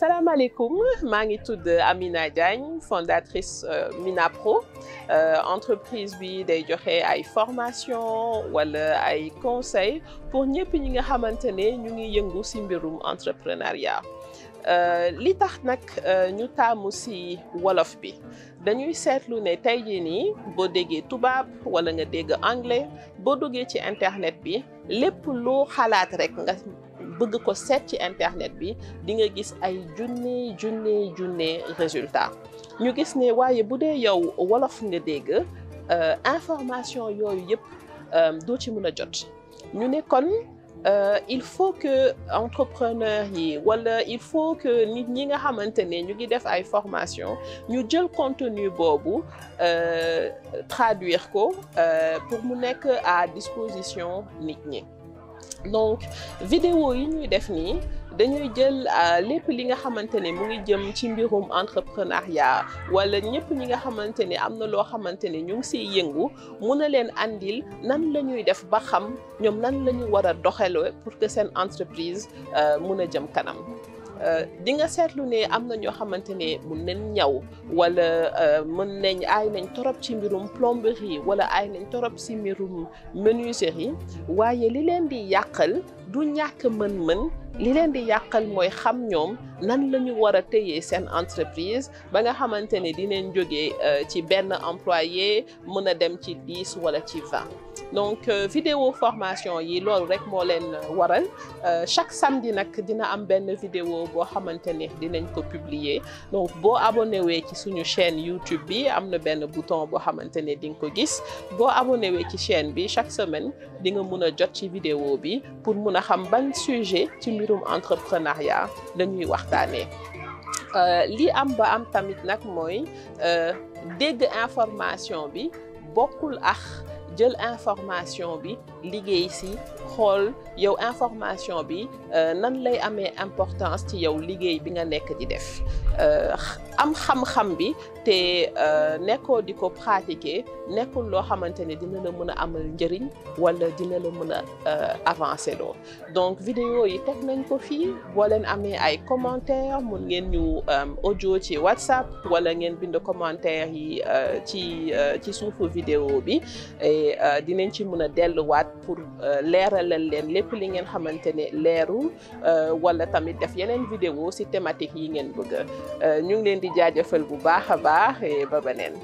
salaamaaleykum maa ngi tudd Amina Diagne fondatrice Minapro entreprise bi day joxe ay formation wala ay conseils pour ñëpp ñi nga xamante ne ñu ngi yëngu ci mbirum entrepreneuriat li tax nag ñu taamu ci wolof bi dañuy seetlu ne tey jii nii boo déggee tubaab wala nga dégg anglais boo duggee ci internet bi lépp loo xalaat rek nga bëgg ko seet ci internet bi di nga gis ay junne résultat ñu gis ne waaye bu dee yow wolof nga dégg information yooyu yëpp doo ci mën a jot ñu ne kon il faut que entrepreneur yi wala il faut que nit ñi nga xamante ne ñu ngi def ay formation ñu jël contenu boobu traduire ko pour mu nekk à disposition nit ñi. Donc vidéo yi ñuy def nii dañuy jël lépp li nga xamante ne mu ngi jëm ci mbirum entrepreneuriat wala ñëpp ñi nga xamante ne am na loo xamante ne ñu ngi siy yëngu mun a leen andil nan la ñuy def ba xam ñoom nan la ñu war a doxalee pour que seen entreprise mun a jëm kanam. di nga seetlu ne am na ñoo xamante ne mun nañ ñaw wala mën nañ aay nañ torop ci mbirum plomberie wala aay nañ torop ci mbirum menuiserie waaye li leen di yàqal du ñàkk mën-mën li leen di yàqal mooy xam ñoom nan la ñu war a téye seen entreprise ba nga xamante ne dinañ jógee ci benn employé mën a dem ci 10 wala ci 20. Donc vidéo formation yi loolu rek moo leen waral chaque samedi nag dina am benn vidéo boo xamante ne dinañ ko publier donc boo abonné wee ci suñu chaîne YouTube bi am na benn bouton boo xamante ne di nga ko gis boo abonné wee ci chaîne bi chaque semaine di nga mun a jot ci vidéo bi pour mun a xam ban sujet ci mbirum entrepreneuriat dañuy waxtaanee. li am ba am tamit nag mooy dégg information bi bokkul ak jël information bi liggéey ci xool yow information bi nan lay amee importance ci yow liggéey bi nga nekk di def am xam-xam bi te nekkoo di ko pratiquer nekkul loo xamante ne dina la mën a amal njëriñ wala dina la mën a avancer loo donc vidéo yi teg nañ ko fii boo leen amee ay commentaires mun ngeen ñu audio ci WhatsApp wala ngeen bind commentaire yi ci suufu vidéo bi et dinañ ci mën a delluwaat pour leeralal leen lépp li ngeen xamante ne leerul wala tamit def yeneen vidéo ci thématique yi ngeen bëgg ñu ngi leen di jaajëfal bu baax a baax et ba beneen